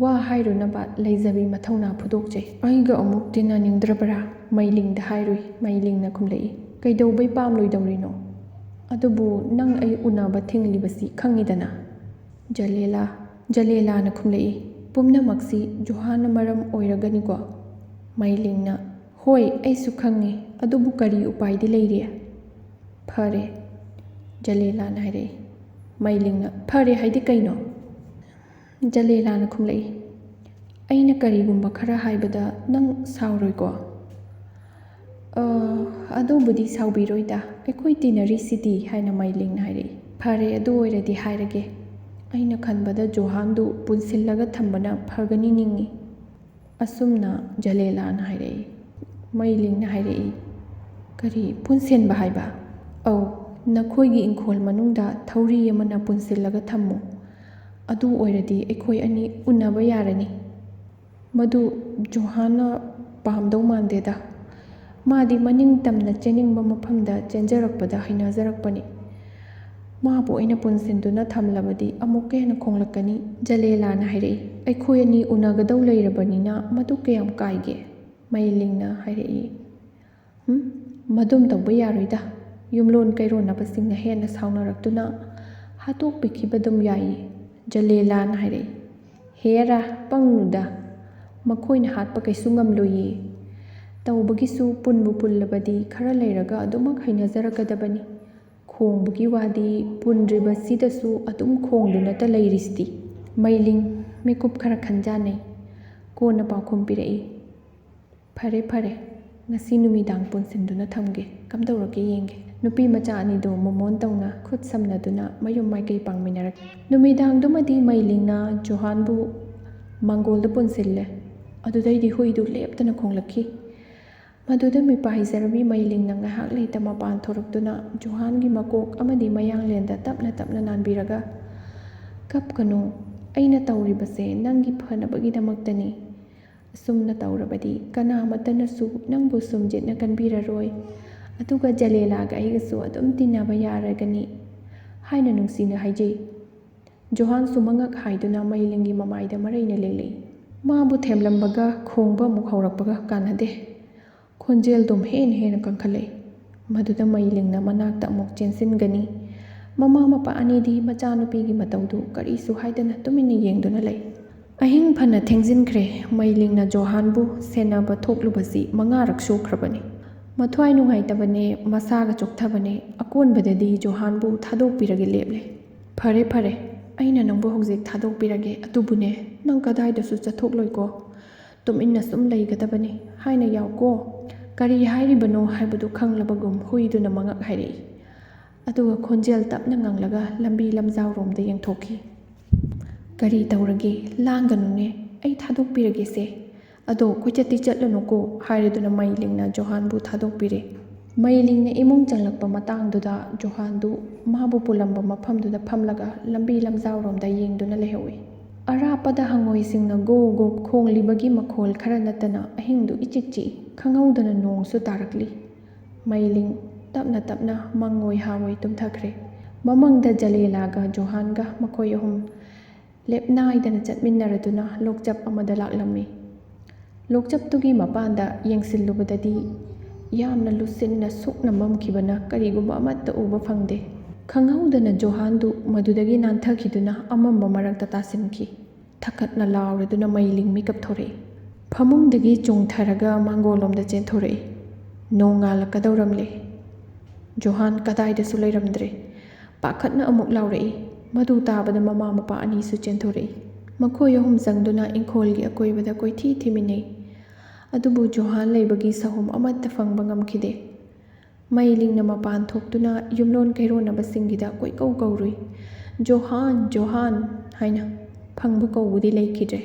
ꯋꯥ ꯍꯥꯏꯔꯨꯅꯕ ꯂꯩꯖꯕꯤ ꯃꯊꯧꯅꯥ ꯐꯨꯗꯣꯛꯆꯩ꯫ "ꯑꯩꯒ ꯑꯃꯨꯛ ꯇꯤꯟꯅꯅꯤꯡꯗ꯭ꯔꯕ꯭ꯔꯥ?" ꯃꯩꯂꯤꯡꯗ ꯍꯥꯏꯔꯨꯏ꯫ ꯃꯩꯂꯤꯡꯅ ꯈꯨꯝꯂꯛꯏ, "ꯀꯩꯗꯧꯕꯩ ꯄꯥꯝꯂꯣꯏꯗꯧꯔꯤꯅꯣ? ꯑꯗꯨꯕꯨ ꯅꯪ ꯑꯩ ꯎꯅꯕ ꯊꯤꯡꯂꯤꯕꯁꯤ ꯈꯪꯉꯤꯗꯅ?" ꯖꯂꯦꯂꯥ, ꯖꯂꯦꯂꯥꯅ ꯈꯨꯝꯂꯛꯏ, "ꯄꯨꯝꯅꯃꯛꯁꯤ ꯖꯣꯍꯥꯟꯅ ꯃꯔꯝ ꯑꯣꯏꯔꯒꯅꯤꯀꯣ?" ꯃꯩꯂꯤꯡꯅ, "ꯍꯣꯏ, ꯑꯩꯁꯨ ꯈꯪꯉꯤ, ꯑꯗꯨꯕꯨ ꯀꯔꯤ ꯎꯄꯥꯏꯗꯤ ꯂꯩꯔꯤ?" "ꯐꯔꯦ," ꯖꯂꯦꯂꯥꯅ ꯍꯥꯏꯔꯛꯏ, ꯃꯩꯂꯤꯡꯅ, "ꯐꯔꯦ ꯍꯥꯏꯗꯤ ꯀꯩꯅꯣ?" ꯖꯂꯦꯂꯥꯅ ꯈꯨꯝꯂꯛꯏ, "ꯑꯩꯅ ꯀꯔꯤꯒꯨꯝꯕ ꯈꯔ ꯍꯥꯏꯕꯗ ꯅꯪ ꯁꯥꯎꯔꯣꯏꯀꯣ?" "ꯑ, ꯑꯗꯨꯕꯨꯗꯤ ꯁꯥꯎꯕꯤꯔꯣꯏꯗ, ꯑꯩꯈꯣꯏ ꯇꯤꯟꯅꯔꯤꯁꯤꯗꯤ," ꯍꯥꯏꯅ ꯃꯩꯂꯤꯡꯅ ꯍꯥꯏꯔꯛꯏ꯫ "ꯐꯔꯦ, ꯑꯗꯨ ꯑꯣꯏꯔꯗꯤ ꯍꯥꯏꯔꯒꯦ꯫ ꯑꯩꯅ ꯈꯟꯕꯗ ꯖꯣꯍꯥꯟꯗꯨ ꯄꯨꯟꯁꯤꯜꯂꯒ ꯊꯝꯕꯅ ꯐꯒꯅꯤ ꯅꯤꯡꯏ," ꯑꯁꯨꯝꯅ ꯖꯂꯦꯂꯥꯅ ꯍꯥꯏꯔꯛꯏ꯫ ꯃꯩꯂꯤꯡꯅ ꯍꯥꯏꯔꯛꯏ, "ꯀꯔꯤ ꯄꯨꯟꯁꯤꯟꯕ ꯍꯥꯏꯕ?" "ꯑꯧ, ꯅꯈꯣꯏꯒꯤ ꯏꯪꯈꯣꯜ ꯃꯅꯨꯡꯗ ꯊꯧꯔꯤ ꯑꯃꯅ ꯄꯨꯟꯁꯤꯜꯂꯒ ꯊꯝꯃꯨ꯫ ꯑꯗꯨ ꯑꯣꯏꯔꯗꯤ ꯑꯩꯈꯣꯏ ꯑꯅꯤ ꯎꯅꯕ ꯌꯥꯔꯅꯤ꯫" "ꯃꯗꯨ ꯖꯣꯍꯥꯟꯅ ꯄꯥꯝꯗꯧ ꯃꯥꯟꯗꯦꯗ꯫ ꯃꯥꯗꯤ ꯃꯅꯤꯡ ꯇꯝꯅ ꯆꯦꯟꯅꯤꯡꯕ ꯃꯐꯝꯗ ꯆꯦꯟꯖꯔꯛꯄꯗ ꯍꯩꯅꯖꯔꯛꯄꯅꯤ꯫ ꯃꯥꯕꯨ ꯑꯩꯅ ꯄꯨꯟꯁꯤꯟꯗꯨꯅ ꯊꯝꯂꯕꯗꯤ ꯑꯃꯨꯛꯀ ꯍꯦꯟꯅ ꯈꯣꯡꯂꯛꯀꯅꯤ꯫" ꯖꯂꯦꯂꯥꯅ ꯍꯥꯏꯔꯛꯏ꯫ "ꯑꯩꯈꯣꯏ ꯑꯅꯤ ꯎꯅꯒꯗꯧ ꯂꯩꯔꯕꯅꯤꯅ ꯃꯗꯨ ꯀꯌꯥꯝ ꯀꯥꯏꯒꯦ?" ꯃꯩꯂꯤꯡꯅ ꯍꯥꯏꯔꯛꯏ꯫ "ꯍꯨꯝ, ꯃꯗꯨꯝ ꯇꯧꯕ ꯌꯥꯔꯣꯏꯗ꯫ ꯌꯨꯝꯂꯣꯟ ꯀꯩꯔꯣꯟꯅꯕꯁꯤꯡꯅ ꯍꯦꯟꯅ ꯁꯥꯎꯅꯔꯛꯇꯨꯅ ꯍꯥꯠꯇꯣꯛꯄꯤꯈꯤꯕ ꯑꯗꯨꯝ ꯌꯥꯏꯌꯦ," ꯖꯂꯦꯂꯥꯅ ꯍꯥꯏꯔꯛꯏ꯫ "ꯍꯦꯔꯥ, ꯄꯪꯅꯨꯗ꯫ ꯃꯈꯣꯏꯅ ꯍꯥꯠꯄ ꯀꯩꯁꯨ ꯉꯝꯂꯣꯏꯌꯦ꯫ ꯇꯧꯕꯒꯤꯁꯨ ꯄꯨꯟꯕꯨ ꯄꯨꯜꯂꯕꯗꯤ ꯈꯔ ꯂꯩꯔꯒ ꯑꯗꯨꯃꯛ ꯍꯩꯅꯖꯔꯛꯀꯗꯕꯅꯤ꯫ ꯈꯣꯡꯕꯒꯤ ꯋꯥꯗꯤ ꯄꯨꯟꯗ꯭ꯔꯤꯕꯁꯤꯗꯁꯨ ꯑꯗꯨꯝ ꯈꯣꯡꯗꯨꯅꯇ ꯂꯩꯔꯤꯁꯤꯗꯤ꯫" ꯃꯩꯂꯤꯡ ꯃꯤꯀꯨꯞ ꯈꯔ ꯈꯟꯖꯥꯟꯅꯩ꯫ ꯀꯣꯟꯅ ꯄꯥꯎꯈꯨꯝ ꯄꯤꯔꯛꯏ꯫ "ꯐꯔꯦ, ꯐꯔꯦ꯫ ꯉꯁꯤ ꯅꯨꯃꯤꯗꯥꯡ ꯄꯨꯟꯁꯤꯟꯗꯨꯅ ꯊꯝꯒꯦ꯫ ꯀꯝꯗꯧꯔꯛꯀꯦ ꯌꯦꯡꯒꯦ꯫" ꯅꯨꯄꯤ ꯃꯆꯥ ꯑꯅꯤꯗꯨ ꯃꯣꯃꯣꯟ ꯇꯧꯅ ꯈꯨꯠ ꯁꯝꯅꯗꯨꯅ ꯃꯌꯨꯝ ꯃꯥꯏꯀꯩ ꯄꯥꯡꯃꯤꯟꯅꯔꯛꯈꯤ꯫ ꯅꯨꯃꯤꯗꯥꯡꯗꯨꯃꯗꯤ ꯃꯩꯂꯤꯡꯅ ꯖꯣꯍꯥꯟꯕꯨ ꯃꯥꯡꯒꯣꯜꯗ ꯄꯨꯟꯁꯤꯜꯂꯦ꯫ ꯑꯗꯨꯗꯩꯗꯤ ꯍꯨꯏꯗꯨ ꯂꯦꯞꯇꯅ ꯈꯣꯡꯂꯛꯈꯤ꯫ ꯃꯗꯨꯗ ꯃꯤꯄꯥꯏ ꯍꯩꯖꯔꯕꯤ ꯃꯩꯂꯤꯡꯅ ꯉꯥꯏꯍꯥꯛ ꯂꯩꯇ ꯃꯄꯥꯟ ꯊꯣꯔꯛꯇꯨꯅ ꯖꯣꯍꯥꯟꯒꯤ ꯃꯀꯣꯛ ꯑꯃꯗꯤ ꯃꯌꯥꯡꯂꯦꯟꯗ ꯇꯞꯅ ꯇꯞꯅ ꯅꯥꯟꯕꯤꯔꯒ, "ꯀꯞꯀꯅꯨ, ꯑꯩꯅ ꯇꯧꯔꯤꯕꯁꯦ ꯅꯪꯒꯤ ꯐꯅꯕꯒꯤꯗꯃꯛꯇꯅꯤ꯫ ꯑꯁꯨꯝꯅ ꯇꯧꯔꯕꯗꯤ ꯀꯅꯥꯃꯠꯇꯅꯁꯨ ꯅꯪꯕꯨ ꯁꯨꯝꯖꯤꯠꯅ ꯀꯟꯕꯤꯔꯔꯣꯏ, ꯑꯗꯨꯒ ꯖꯂꯦꯂꯥꯒ ꯑꯩꯒꯁꯨ ꯑꯗꯨꯝ ꯇꯤꯟꯅꯕ ꯌꯥꯔꯒꯅꯤ" ꯍꯥꯏꯅ ꯅꯨꯡꯁꯤꯅ ꯍꯥꯏꯖꯩ꯫ ꯖꯣꯍꯥꯟꯁꯨ ꯃꯉꯛ ꯍꯥꯏꯗꯨꯅ ꯃꯩꯂꯤꯡꯒꯤ ꯃꯃꯥꯏꯗ ꯃꯔꯩꯅ ꯂꯦꯡꯂꯛꯏ꯫ ꯃꯥꯕꯨ ꯊꯦꯝꯂꯝꯕꯒ ꯈꯣꯡꯕ ꯑꯃꯨꯛ ꯍꯧꯔꯛꯄꯒ ꯀꯥꯟꯅꯗꯦ꯫ ꯈꯣꯟꯖꯦꯜꯗꯨꯝ ꯍꯦꯟꯅ ꯍꯦꯟꯅ ꯀꯟꯈꯠꯂꯛꯏ꯫ ꯃꯗꯨꯗ ꯃꯩꯂꯤꯡꯅ ꯃꯅꯥꯛꯇ ꯑꯃꯨꯛ ꯆꯦꯟꯁꯤꯟꯒꯅꯤ꯫ ꯃꯃꯥ ꯃꯄꯥ ꯑꯅꯤꯗꯤ ꯃꯆꯥꯅꯨꯄꯤꯒꯤ ꯃꯇꯧꯗꯨ ꯀꯔꯤꯁꯨ ꯍꯥꯏꯗꯅ ꯇꯨꯃꯤꯟꯅ ꯌꯦꯡꯗꯨꯅ ꯂꯩ꯫ ꯑꯍꯤꯡ ꯐꯅ ꯊꯦꯡꯖꯤꯟꯈ꯭ꯔꯦ꯫ ꯃꯩꯂꯤꯡꯅ ꯖꯣꯍꯥꯟꯕꯨ ꯁꯦꯟꯅꯕ ꯊꯣꯛꯂꯨꯕꯁꯤ ꯃꯉꯥꯔꯛ ꯁꯨꯈ꯭ꯔꯕꯅꯤ꯫ ꯃꯊ꯭ꯋꯥꯏ ꯅꯨꯡꯉꯥꯏꯇꯕꯅꯦ, ꯃꯁꯥꯒ ꯆꯣꯛꯊꯕꯅꯦ꯫ ꯑꯀꯣꯟꯕꯗꯗꯤ ꯖꯣꯍꯥꯟꯕꯨ ꯊꯥꯗꯣꯛꯄꯤꯔꯒꯦ ꯂꯦꯞꯂꯦ꯫ "ꯐꯔꯦ, ꯐꯔꯦ, ꯑꯩꯅ ꯅꯪꯕꯨ ꯍꯧꯖꯤꯛ ꯊꯥꯗꯣꯛꯄꯤꯔꯒꯦ, ꯑꯗꯨꯕꯨꯅꯦ, ꯅꯪ ꯀꯗꯥꯏꯗꯁꯨ ꯆꯠꯊꯣꯛꯂꯣꯏꯀꯣ꯫ ꯇꯨꯃꯤꯟꯅ ꯁꯨꯝ ꯂꯩꯒꯗꯕꯅꯤ ꯍꯥꯏꯅ ꯌꯥꯎꯀꯣ꯫ ꯀꯔꯤ ꯍꯥꯏꯔꯤꯕꯅꯣ ꯍꯥꯏꯕꯗꯨ ꯈꯪꯂꯕꯒꯨꯝ ꯍꯨꯏꯗꯨꯅ ꯃꯉꯛ ꯍꯥꯏꯔꯛꯏ꯫ ꯑꯗꯨꯒ ꯈꯣꯟꯖꯦꯜ ꯇꯞꯅ ꯉꯪꯂꯒ ꯂꯝꯕꯤ ꯂꯝꯖꯥꯎꯔꯣꯝꯗ ꯌꯦꯡꯊꯣꯛꯈꯤ꯫ "ꯀꯔꯤ ꯇꯧꯔꯒꯦ? ꯂꯥꯡꯒꯅꯨꯅꯦ, ꯑꯩ ꯊꯥꯗꯣꯛꯄꯤꯔꯒꯦꯁꯦ꯫ ꯑꯗꯣ ꯀꯣꯏꯆꯠꯇꯤ ꯆꯠꯂꯅꯨꯀꯣ" ꯍꯥꯏꯔꯗꯨꯅ ꯃꯩꯂꯤꯡꯅ ꯖꯣꯍꯥꯟꯕꯨ ꯊꯥꯗꯣꯛꯄꯤꯔꯦ꯫ ꯃꯩꯂꯤꯡꯅ ꯏꯃꯨꯡ ꯆꯪꯂꯛꯄ ꯃꯇꯥꯡꯗꯨꯗ ꯖꯣꯍꯥꯟꯗꯨ ꯃꯥꯕꯨ ꯄꯨꯜꯂꯝꯕ ꯃꯐꯝꯗꯨꯗ ꯐꯝꯂꯒ ꯂꯝꯕꯤ ꯂꯝꯖꯥꯎꯔꯣꯝꯗ ꯌꯦꯡꯗꯨꯅ ꯂꯩꯍꯧꯏ꯫ ꯑꯔꯥꯞꯄꯗ ꯍꯪꯉꯣꯏꯁꯤꯡꯅ ꯒꯣ ꯒꯣ ꯈꯣꯡꯂꯤꯕꯒꯤ ꯃꯈꯣꯜ ꯈꯔ ꯅꯠꯇꯅ ꯑꯍꯤꯡꯗꯨ ꯏꯆꯤꯛ ꯆꯤꯛꯏ꯫ ꯈꯪꯍꯧꯗꯅ ꯅꯣꯡꯁꯨ ꯇꯥꯔꯛꯂꯤ꯫ ꯃꯩꯂꯤꯡ ꯇꯞꯅ ꯇꯞꯅ ꯃꯪꯑꯣꯏ ꯍꯥꯑꯣꯏ ꯇꯨꯝꯊꯈ꯭ꯔꯦ꯫ ꯃꯃꯪꯗ ꯖꯂꯦꯂꯥꯒ ꯖꯣꯍꯥꯟꯒ ꯃꯈꯣꯏ ꯑꯍꯨꯝ ꯂꯦꯞꯅꯥꯏꯗꯅ ꯆꯠꯃꯤꯟꯅꯔꯗꯨꯅ ꯂꯣꯛꯆꯞ ꯑꯃꯗ ꯂꯥꯛꯂꯝꯃꯤ꯫ ꯂꯣꯛꯆꯞꯇꯨꯒꯤ ꯃꯄꯥꯟꯗ ꯌꯦꯡꯁꯤꯜꯂꯨꯕꯗꯗꯤ ꯌꯥꯝꯅ ꯂꯨꯁꯤꯟꯅ ꯁꯨꯛꯅ ꯃꯝꯈꯤꯕꯅ ꯀꯔꯤꯒꯨꯝꯕ ꯑꯃꯠꯇ ꯎꯕ ꯐꯪꯗꯦ꯫ ꯈꯪꯍꯧꯗꯅ ꯖꯣꯍꯥꯟꯗꯨ ꯃꯗꯨꯗꯒꯤ ꯅꯥꯟꯊꯈꯤꯗꯨꯅ ꯑꯃꯝꯕ ꯃꯔꯛꯇ ꯇꯥꯁꯤꯟꯈꯤ꯫ ꯊꯛꯀꯠꯅ ꯂꯥꯎꯔꯗꯨꯅ ꯃꯩꯂꯤꯡ ꯃꯤꯀꯞ ꯊꯣꯔꯛꯏ꯫ ꯐꯃꯨꯡꯗꯒꯤ ꯆꯣꯡꯊꯔꯒ ꯃꯥꯡꯒꯣꯜꯂꯣꯝꯗ ꯆꯦꯟꯊꯣꯔꯛꯏ꯫ ꯅꯣꯡ ꯉꯥꯜꯂꯛꯀꯗꯧꯔꯝꯂꯦ꯫ ꯖꯣꯍꯥꯟ ꯀꯗꯥꯏꯗꯁꯨ ꯂꯩꯔꯝꯗ꯭ꯔꯦ꯫ ꯄꯥꯈꯠꯅ ꯑꯃꯨꯛ ꯂꯥꯎꯔꯛꯏ꯫ ꯃꯗꯨ ꯇꯥꯕꯗ ꯃꯃꯥ ꯃꯄꯥ ꯑꯅꯤꯁꯨ ꯆꯦꯟꯊꯣꯔꯛꯏ꯫ ꯃꯈꯣꯏ ꯑꯍꯨꯝ ꯆꯪꯗꯨꯅ ꯏꯪꯈꯣꯜꯒꯤ ꯑꯀꯣꯏꯕꯗ ꯀꯣꯏꯊꯤ ꯊꯤꯃꯤꯟꯅꯩ꯫ ꯑꯗꯨꯕꯨ ꯖꯣꯍꯥꯟ ꯂꯩꯕꯒꯤ ꯁꯍꯨꯝ ꯑꯃꯠꯇ ꯐꯪꯕ ꯉꯝꯈꯤꯗꯦ꯫ ꯃꯩꯂꯤꯡꯅ ꯃꯄꯥꯟ ꯊꯣꯛꯇꯨꯅ ꯌꯨꯝꯂꯣꯟ ꯀꯩꯔꯣꯟꯅꯕꯁꯤꯡꯒꯤꯗ ꯀꯣꯏꯀꯧ ꯀꯧꯔꯨꯏ꯫ "ꯖꯣꯍꯥꯟ, ꯖꯣꯍꯥꯟ" ꯍꯥꯏꯅ꯫ ꯐꯪꯕ ꯀꯧꯕꯗꯤ ꯂꯩꯈꯤꯗ꯭ꯔꯦ꯫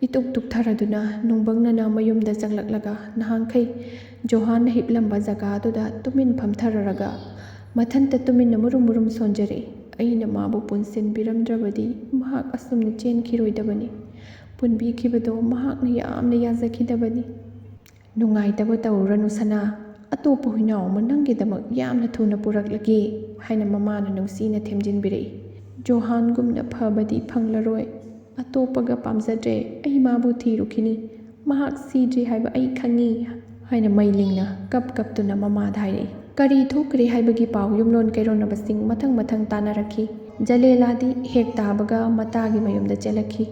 ꯏꯇꯨꯛ ꯇꯨꯛꯊꯔꯗꯨꯅ ꯅꯨꯡꯕꯪꯅꯅ ꯃꯌꯨꯝꯗ ꯆꯪꯂꯛꯂꯒ ꯅꯍꯥꯟꯈꯩ ꯖꯣꯍꯥꯟꯅ ꯍꯤꯞꯂꯝꯕ ꯖꯒꯥꯗꯨꯗ ꯇꯨꯃꯤꯟ ꯐꯝꯊꯔꯔꯒ ꯃꯊꯟꯇ ꯇꯨꯃꯤꯟꯅ ꯃꯨꯔꯨꯝ ꯃꯨꯔꯨꯝ ꯁꯣꯟꯖꯔꯛꯏ꯫ ꯑꯩꯅ ꯃꯥꯕꯨ ꯄꯨꯟꯁꯤꯟꯕꯤꯔꯝꯗ꯭ꯔꯕꯗꯤ ꯃꯍꯥꯛ ꯑꯁꯨꯝꯅ ꯆꯦꯟꯈꯤꯔꯣꯏꯗꯕꯅꯤ꯫ ꯄꯨꯟꯕꯤꯈꯤꯕꯗꯣ ꯃꯍꯥꯛꯅ ꯌꯥꯝꯅ ꯌꯥꯖꯈꯤꯗꯕꯅꯤ꯫ "ꯅꯨꯡꯉꯥꯏꯇꯕ ꯇꯧꯔꯨꯔꯅꯨ ꯁꯅꯥ, ꯑꯇꯣꯞꯄ ꯍꯨꯏꯅꯥꯎ ꯑꯃ ꯅꯪꯒꯤꯗꯃꯛ ꯌꯥꯝꯅ ꯊꯨꯅ ꯄꯨꯔꯛꯂꯒꯦ" ꯍꯥꯏꯅ ꯃꯃꯥꯅ ꯅꯨꯡꯁꯤꯅ ꯊꯦꯝꯖꯤꯟꯕꯤꯔꯛꯏ꯫ "ꯖꯣꯍꯥꯟꯒꯨꯝꯅ ꯐꯕꯗꯤ ꯐꯪꯂꯔꯣꯏ꯫ ꯑꯇꯣꯞꯄꯒ ꯄꯥꯝꯖꯗ꯭ꯔꯦ꯫ ꯑꯩ ꯃꯥꯕꯨ ꯊꯤꯔꯨꯈꯤꯅꯤ꯫ ꯃꯍꯥꯛ ꯁꯤꯗ꯭ꯔꯤ ꯍꯥꯏꯕ ꯑꯩ ꯈꯪꯉꯤ" ꯍꯥꯏꯅ ꯃꯩꯂꯤꯡꯅ ꯀꯞ ꯀꯞꯇꯨꯅ ꯃꯃꯥꯗ ꯍꯥꯏꯔꯛꯏ꯫ ꯀꯔꯤ ꯊꯣꯛꯈ꯭ꯔꯦ ꯍꯥꯏꯕꯒꯤ ꯄꯥꯎ ꯌꯨꯝꯂꯣꯟ ꯀꯩꯔꯣꯟꯅꯕꯁꯤꯡ ꯃꯊꯪ ꯃꯊꯪ ꯇꯥꯅꯔꯛꯈꯤ꯫ ꯖꯂꯦꯂꯥꯗꯤ ꯍꯦꯛ ꯇꯥꯕꯒ ꯃꯇꯥꯒꯤ ꯃꯌꯨꯝꯗ ꯆꯦꯜꯂꯛꯈꯤ꯫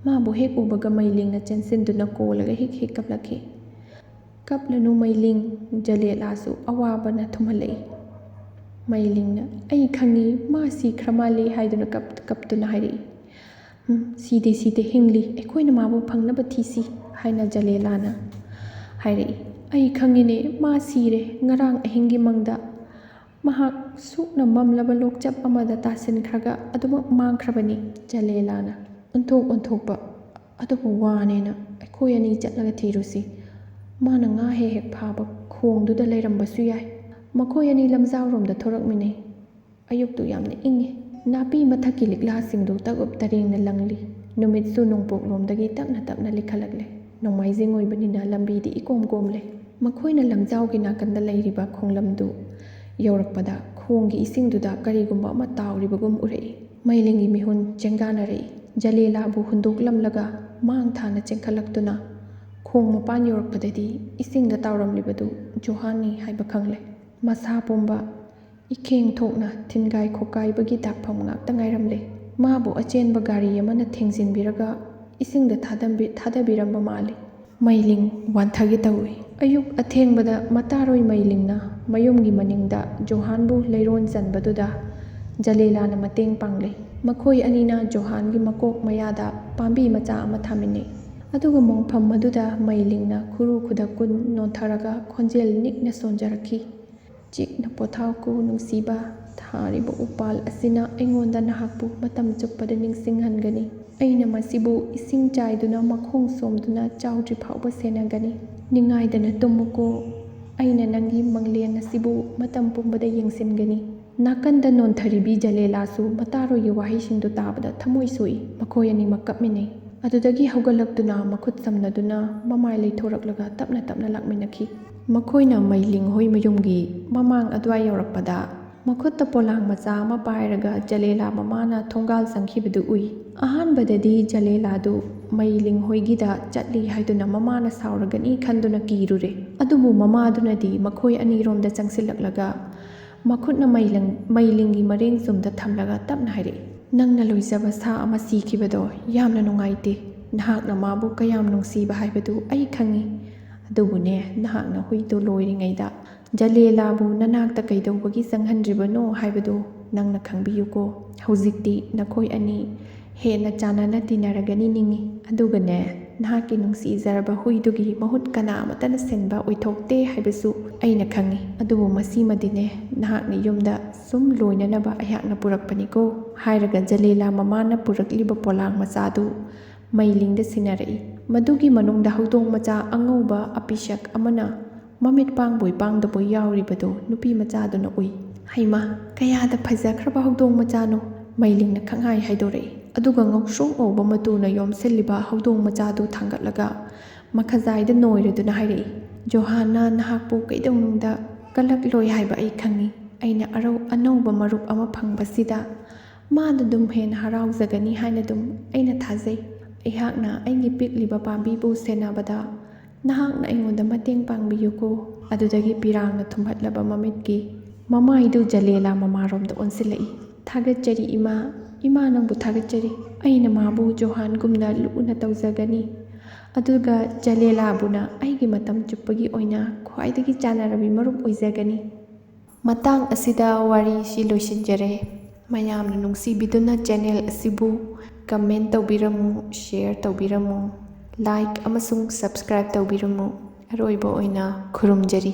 ꯃꯥꯕꯨ ꯍꯦꯛ ꯎꯕꯒ ꯃꯩꯂꯤꯡꯅ ꯆꯦꯟꯁꯤꯟꯗꯨꯅ ꯀꯣꯜꯂꯒ ꯍꯤꯛ ꯍꯤꯛ ꯀꯞꯂꯛꯈꯤ꯫ "ꯀꯞꯂꯅꯨ ꯃꯩꯂꯤꯡ", ꯖꯂꯦꯂꯥꯁꯨ ꯑꯋꯥꯕꯅ ꯊꯨꯝꯍꯜꯂꯛꯏ꯫ ꯃꯩꯂꯤꯡꯅ, "ꯑꯩ ꯈꯪꯉꯤ, ꯃꯥ ꯁꯤꯈ꯭ꯔ ꯃꯥꯜꯂꯤ" ꯍꯥꯏꯗꯨꯅ ꯀꯞ ꯀꯞꯇꯨꯅ ꯍꯥꯏꯔꯛꯏ꯫ "ꯎꯝ, ꯁꯤꯗꯦ, ꯁꯤꯗꯦ, ꯍꯤꯡꯂꯤ, ꯑꯩꯈꯣꯏꯅ ꯃꯥꯕꯨ ꯐꯪꯅꯕ ꯊꯤꯁꯤ" ꯍꯥꯏꯅ ꯖꯂꯦꯂꯥꯅ ꯍꯥꯏꯔꯛꯏ꯫ "ꯑꯩ ꯈꯪꯉꯤꯅꯦ, ꯃꯥ ꯁꯤꯔꯦ꯫ ꯉꯔꯥꯡ ꯑꯍꯤꯡꯒꯤ ꯃꯪꯗ ꯃꯍꯥꯛ ꯁꯨꯛꯅ ꯃꯝꯂꯕ ꯂꯣꯛꯆꯞ ꯑꯃꯗ ꯇꯥꯁꯤꯟꯈ꯭ꯔꯒ ꯑꯗꯨꯃꯛ ꯃꯥꯡꯈ꯭ꯔꯕꯅꯤ" ꯖꯂꯦꯂꯥꯅ ꯑꯣꯟꯊꯣꯛ ꯑꯣꯟꯊꯣꯛꯄ꯫ "ꯑꯗꯨꯕꯨ ꯋꯥꯅꯦꯅ ꯑꯩꯈꯣꯏ ꯑꯅꯤ ꯆꯠꯂꯒ ꯊꯤꯔꯨꯁꯤ꯫ ꯃꯥꯅ ꯉꯥ ꯍꯦꯛ ꯍꯦꯛ ꯐꯥꯕ ꯈꯣꯡꯗꯨꯗ ꯂꯩꯔꯝꯕꯁꯨ ꯌꯥꯏ"꯫ ꯃꯈꯣꯏ ꯑꯅꯤ ꯂꯝꯖꯥꯎꯔꯣꯝꯗ ꯊꯣꯔꯛꯃꯤꯟꯅꯩ꯫ ꯑꯌꯨꯛꯇꯨ ꯌꯥꯝꯅ ꯏꯪꯉꯤ꯫ ꯅꯥꯄꯤ ꯃꯊꯛꯀꯤ ꯂꯤꯛꯂꯥꯁꯤꯡꯗꯨ ꯇꯛꯎꯞ ꯇꯔꯦꯡꯅ ꯂꯪꯂꯤ꯫ ꯅꯨꯃꯤꯠꯁꯨ ꯅꯣꯡꯄꯣꯛꯂꯣꯝꯗꯒꯤ ꯇꯞꯅ ꯇꯞꯅ ꯂꯤꯈꯠꯂꯛꯂꯦ꯫ ꯅꯣꯡꯃꯥꯏꯖꯤꯡ ꯑꯣꯏꯕꯅꯤꯅ ꯂꯝꯕꯤꯗꯤ ꯏꯀꯣꯝ ꯀꯣꯝꯂꯦ꯫ ꯃꯈꯣꯏꯅ ꯂꯝꯖꯥꯎꯒꯤ ꯅꯥꯀꯟꯗ ꯂꯩꯔꯤꯕ ꯈꯣꯡꯂꯝꯗꯨ ꯌꯧꯔꯛꯄꯗ ꯈꯣꯡꯒꯤ ꯏꯁꯤꯡꯗꯨꯗ ꯀꯔꯤꯒꯨꯝꯕ ꯑꯃ ꯇꯥꯎꯔꯤꯕꯒꯨꯝ ꯎꯔꯛꯏ꯫ ꯃꯩꯂꯤꯡꯒꯤ ꯃꯤꯍꯨꯟ ꯆꯦꯡꯒꯥꯟꯅꯔꯛꯏ꯫ ꯖꯂꯦꯂꯥꯕꯨ ꯍꯨꯟꯗꯣꯛꯂꯝꯂꯒ ꯃꯥꯡ ꯊꯥꯅ ꯆꯦꯟꯈꯠꯂꯛꯇꯨꯅ ꯈꯣꯡ ꯃꯄꯥꯟ ꯌꯧꯔꯛꯄꯗꯗꯤ ꯏꯁꯤꯡꯗ ꯇꯥꯎꯔꯝꯂꯤꯕꯗꯨ ꯖꯣꯍꯥꯟꯅꯤ ꯍꯥꯏꯕ ꯈꯪꯂꯦ꯫ ꯃꯁꯥ ꯄꯨꯝꯕ ꯏꯈꯦꯡ ꯊꯣꯛꯅ ꯊꯤꯟꯒꯥꯏ ꯈꯣꯀꯥꯏꯕꯒꯤ ꯗꯥꯛꯐꯝ ꯉꯥꯛꯇ ꯉꯥꯏꯔꯝꯂꯦ꯫ ꯃꯥꯕꯨ ꯑꯆꯦꯟꯕ ꯒꯥꯔꯤ ꯑꯃꯅ ꯊꯦꯡꯖꯤꯟꯕꯤꯔꯒ ꯏꯁꯤꯡꯗ ꯊꯥꯗꯝꯕꯤ-, ꯊꯥꯗꯕꯤꯔꯝꯕ ꯃꯥꯜꯂꯤ꯫ ꯃꯩꯂꯤꯡ ꯋꯥꯟꯊꯒꯦ ꯇꯧꯏ꯫ ꯑꯌꯨꯛ ꯑꯊꯦꯡꯕꯗ ꯃꯇꯥꯔꯣꯏ ꯃꯩꯂꯤꯡꯅ ꯃꯌꯨꯝꯒꯤ ꯃꯅꯤꯡꯗ ꯖꯣꯍꯥꯟꯕꯨ ꯂꯩꯔꯣꯟ ꯆꯟꯕꯗꯨꯗ ꯖꯂꯦꯂꯥꯅ ꯃꯇꯦꯡ ꯄꯥꯡꯂꯦ꯫ ꯃꯈꯣꯏ ꯑꯅꯤꯅ ꯖꯣꯍꯥꯟꯒꯤ ꯃꯀꯣꯛ ꯃꯌꯥꯗ ꯄꯥꯝꯕꯤ ꯃꯆꯥ ꯑꯃ ꯊꯥꯃꯤꯟꯅꯩ꯫ ꯑꯗꯨꯒ ꯃꯣꯡꯐꯝ ꯑꯗꯨꯗ ꯃꯩꯂꯤꯡꯅ ꯈꯨꯔꯨ ꯈꯨꯗꯛ ꯀꯨꯟ ꯅꯣꯟꯊꯔꯒ ꯈꯣꯟꯖꯦꯜ ꯅꯤꯛꯅ ꯁꯣꯟꯖꯔꯛꯈꯤ꯫ "ꯆꯤꯛꯅ ꯄꯣꯊꯥꯎꯀꯣ ꯅꯨꯡꯁꯤꯕ, ꯊꯥꯔꯤꯕ ꯎꯄꯥꯜ ꯑꯁꯤꯅ ꯑꯩꯉꯣꯟꯗ ꯅꯍꯥꯛꯄꯨ ꯃꯇꯝ ꯆꯨꯞꯄꯗ ꯅꯤꯡꯁꯤꯡꯍꯟꯒꯅꯤ꯫ ꯑꯩꯅ ꯃꯁꯤꯕꯨ ꯏꯁꯤꯡ ꯆꯥꯏꯗꯨꯅ ꯃꯈꯣꯡ ꯁꯣꯝꯗꯨꯅ ꯆꯥꯎꯗ꯭ꯔꯤ ꯐꯥꯎꯕ ꯁꯦꯟꯅꯒꯅꯤ꯫ ꯅꯤꯡꯉꯥꯏꯗꯅ ꯇꯨꯝꯃꯨꯀꯣ, ꯑꯩꯅ ꯅꯪꯒꯤ ꯃꯪꯂꯦꯟ ꯑꯁꯤꯕꯨ ꯃꯇꯝ ꯄꯨꯝꯕꯗ ꯌꯦꯡꯁꯤꯟꯒꯅꯤ"꯫ ꯅꯥꯀꯟꯗ ꯅꯣꯟꯊꯔꯤꯕꯤ ꯖꯂꯦꯂꯥꯁꯨ ꯃꯇꯥꯔꯣꯏꯒꯤ ꯋꯥꯍꯩꯁꯤꯡꯗꯨ ꯇꯥꯕꯗ ꯊꯃꯣꯏ ꯁꯣꯛꯏ꯫ ꯃꯈꯣꯏ ꯑꯅꯤꯃꯛ ꯀꯞꯃꯤꯟꯅꯩ꯫ ꯑꯗꯨꯗꯒꯤ ꯍꯧꯒꯠꯂꯛꯇꯨꯅ ꯃꯈꯨꯠ ꯁꯝꯅꯗꯨꯅ ꯃꯃꯥꯏ ꯂꯩꯊꯣꯔꯛꯂꯒ ꯇꯞꯅ ꯇꯞꯅ ꯂꯥꯛꯃꯤꯟꯅꯈꯤ꯫ ꯃꯈꯣꯏꯅ ꯃꯩꯂꯤꯡ ꯍꯣꯏ ꯃꯌꯨꯝꯒꯤ ꯃꯃꯥꯡ ꯑꯗꯨꯋꯥꯏ ꯌꯧꯔꯛꯄꯗ ꯃꯈꯨꯠꯇ ꯄꯣꯂꯥꯡ ꯃꯆꯥ ꯑꯃ ꯄꯥꯏꯔꯒ ꯖꯂꯦꯂꯥ ꯃꯃꯥꯅ ꯊꯣꯡꯒꯥꯜ ꯆꯪꯈꯤꯕꯗꯨ ꯎꯏ꯫ ꯑꯍꯥꯟꯕꯗꯗꯤ ꯖꯂꯦꯂꯥꯗꯨ ꯃꯩꯂꯤꯡ ꯍꯣꯏꯒꯤꯗ ꯆꯠꯂꯤ ꯍꯥꯏꯗꯨꯅ ꯃꯃꯥꯅ ꯁꯥꯎꯔꯒꯅꯤ ꯈꯟꯗꯨꯅ ꯀꯤꯔꯨꯔꯦ꯫ ꯑꯗꯨꯕꯨ ꯃꯃꯥꯗꯨꯅꯗꯤ ꯃꯈꯣꯏ ꯑꯅꯤꯔꯣꯝꯗ ꯆꯪꯁꯤꯜꯂꯛꯂꯒ ꯃꯈꯨꯠꯅ ꯃꯩꯂꯪ-, ꯃꯩꯂꯤꯡꯒꯤ ꯃꯔꯦꯡ ꯆꯨꯝꯗ ꯊꯝꯂꯒ ꯇꯞꯅ ꯍꯥꯏꯔꯛꯏ, "ꯅꯪꯅ ꯂꯣꯏꯖꯕ ꯁꯥ ꯑꯃ ꯁꯤꯈꯤꯕꯗꯣ ꯌꯥꯝꯅ ꯅꯨꯡꯉꯥꯏꯇꯦ꯫ ꯅꯍꯥꯛꯅ ꯃꯥꯕꯨ ꯀꯌꯥꯝ ꯅꯨꯡꯁꯤꯕ ꯍꯥꯏꯕꯗꯨ ꯑꯩ ꯈꯪꯏ꯫ ꯑꯗꯨꯕꯨꯅꯦ, ꯅꯍꯥꯛꯅ ꯍꯨꯏꯗꯨ ꯂꯣꯏꯔꯤꯉꯩꯗ "ꯖꯂꯦꯂꯥꯕꯨ ꯅꯅꯥꯛꯇ ꯀꯩꯗꯧꯕꯒꯤ ꯆꯪꯍꯟꯗ꯭ꯔꯤꯕꯅꯣ ꯍꯥꯏꯕꯗꯨ ꯅꯪꯅ ꯈꯪꯕꯤꯌꯨꯀꯣ꯫ ꯍꯧꯖꯤꯛꯇꯤ ꯅꯈꯣꯏ ꯑꯅꯤ ꯍꯦꯟꯅ ꯆꯥꯟꯅꯅ ꯇꯤꯟꯅꯔꯒꯅꯤ ꯅꯤꯡꯏ꯫ ꯑꯗꯨꯒꯅꯦ, ꯅꯍꯥꯛꯀꯤ ꯅꯨꯡꯁꯤꯖꯔꯕ ꯍꯨꯏꯗꯨꯒꯤ ꯃꯍꯨꯠ ꯀꯅꯥ ꯑꯃꯠꯇꯅ ꯁꯤꯟꯕ ꯑꯣꯏꯊꯣꯛꯇꯦ ꯍꯥꯏꯕꯁꯨ ꯑꯩꯅ ꯈꯪꯏ꯫ ꯑꯗꯨꯕꯨ ꯃꯁꯤꯃꯗꯤꯅꯦ, ꯅꯍꯥꯛꯅ ꯌꯨꯝꯗ ꯁꯨꯝ ꯂꯣꯏꯅꯅꯕ ꯑꯩꯍꯥꯛꯅ ꯄꯨꯔꯛꯄꯅꯤꯀꯣ" ꯍꯥꯏꯔꯒ ꯖꯂꯦꯂꯥ ꯃꯃꯥꯅ ꯄꯨꯔꯛꯂꯤꯕ ꯄꯣꯂꯥꯡ ꯃꯆꯥꯗꯨ ꯃꯩꯂꯤꯡꯗ ꯁꯤꯟꯅꯔꯛꯏ꯫ ꯃꯗꯨꯒꯤ ꯃꯅꯨꯡꯗ ꯍꯧꯗꯣꯡ ꯃꯆꯥ ꯑꯉꯧꯕ ꯑꯄꯤꯁꯛ ꯑꯃꯅ ꯃꯃꯤꯠ ꯄꯥꯡꯕꯣꯏ ꯄꯥꯡꯗꯕꯣꯏ ꯌꯥꯎꯔꯤꯕꯗꯨ ꯅꯨꯄꯤ ꯃꯆꯥꯗꯨꯅ ꯎꯏ꯫ "ꯍꯩꯃꯥ, ꯀꯌꯥꯗ ꯐꯖꯈ꯭ꯔꯕ ꯍꯧꯗꯣꯡ ꯃꯆꯥꯅꯣ!" ꯃꯩꯂꯤꯡꯅ ꯈꯪꯍꯥꯏ ꯍꯥꯏꯗꯣꯔꯛꯏ꯫ ꯑꯗꯨꯒ ꯉꯧꯁ꯭ꯔꯣꯛ ꯉꯧꯕ ꯃꯇꯨꯅ ꯌꯣꯝꯁꯤꯜꯂꯤꯕ ꯍꯧꯗꯣꯡ ꯃꯆꯥꯗꯨ ꯊꯥꯡꯒꯠꯂꯒ ꯃꯈꯖꯥꯏꯗ ꯅꯣꯏꯔꯗꯨꯅ ꯍꯥꯏꯔꯛꯏ, "ꯖꯣꯍꯥꯟꯅ ꯅꯍꯥꯛꯄꯨ ꯀꯩꯗꯧꯅꯨꯡꯗ ꯀꯜꯂꯛꯂꯣꯏ ꯍꯥꯏꯕ ꯑꯩ ꯈꯪꯏ꯫ ꯑꯩꯅ ꯑꯔꯧ-, ꯑꯅꯧꯕ ꯃꯔꯨꯞ ꯑꯃ ꯐꯪꯕꯁꯤꯗ ꯃꯥꯅ ꯑꯗꯨꯝ ꯍꯦꯟꯅ ꯍꯔꯥꯎꯖꯒꯅꯤ ꯍꯥꯏꯅ ꯑꯗꯨꯝ ꯑꯩꯅ ꯊꯥꯖꯩ꯫ ꯑꯩꯍꯥꯛꯅ ꯑꯩꯒꯤ ꯄꯤꯛꯂꯤꯕ ꯄꯥꯝꯕꯤꯕꯨ ꯁꯦꯟꯅꯕꯗ ꯅꯍꯥꯛꯅ ꯑꯩꯉꯣꯟꯗ ꯃꯇꯦꯡ ꯄꯥꯡꯕꯤꯌꯨꯀꯣ꯫" ꯑꯗꯨꯗꯒꯤ ꯄꯤꯔꯥꯡꯅ ꯊꯨꯝꯍꯠꯂꯕ ꯃꯃꯤꯠꯀꯤ ꯃꯃꯥꯏꯗꯨ ꯖꯂꯦꯂꯥ ꯃꯃꯥꯔꯣꯝꯗ ꯑꯣꯟꯁꯤꯜꯂꯛꯏ꯫ "ꯊꯥꯒꯠꯆꯔꯤ ꯏꯃꯥ, ꯏꯃꯥ ꯅꯪꯕꯨ ꯊꯥꯒꯠꯆꯔꯤ꯫ ꯑꯩꯅ ꯃꯥꯕꯨ ꯖꯣꯍꯥꯟꯒꯨꯝꯅ ꯂꯨꯅ ꯇꯧꯖꯒꯅꯤ꯫" ꯑꯗꯨꯒ ꯖꯂꯦꯂꯥꯕꯨꯅ ꯑꯩꯒꯤ ꯃꯇꯝ ꯆꯨꯞꯄꯒꯤ ꯑꯣꯏꯅ ꯈ꯭ꯋꯥꯏꯗꯒꯤ ꯆꯥꯟꯅꯔꯕꯤ ꯃꯔꯨꯞ ꯑꯣꯏꯖꯒꯅꯤ꯫ ꯃꯇꯥꯡ ꯑꯁꯤꯗ ꯋꯥꯔꯤꯁꯤ ꯂꯣꯏꯁꯤꯟꯖꯔꯦ꯫ ꯃꯌꯥꯝꯅ ꯅꯨꯡꯁꯤꯕꯤꯗꯨꯅ ꯆꯦꯅꯦꯜ ꯑꯁꯤꯕꯨ ꯀꯃꯦꯟ ꯇꯧꯕꯤꯔꯝꯃꯨ, ꯁꯤꯌꯔ ꯇꯧꯕꯤꯔꯝꯃꯨ, ꯂꯥꯏꯛ ꯑꯃꯁꯨꯡ ꯁꯕꯁꯀ꯭ꯔꯥꯏꯕ ꯇꯧꯕꯤꯔꯝꯃꯨ꯫ ꯑꯔꯣꯏꯕ ꯑꯣꯏꯅ ꯈꯨꯔꯨꯝꯖꯔꯤ꯫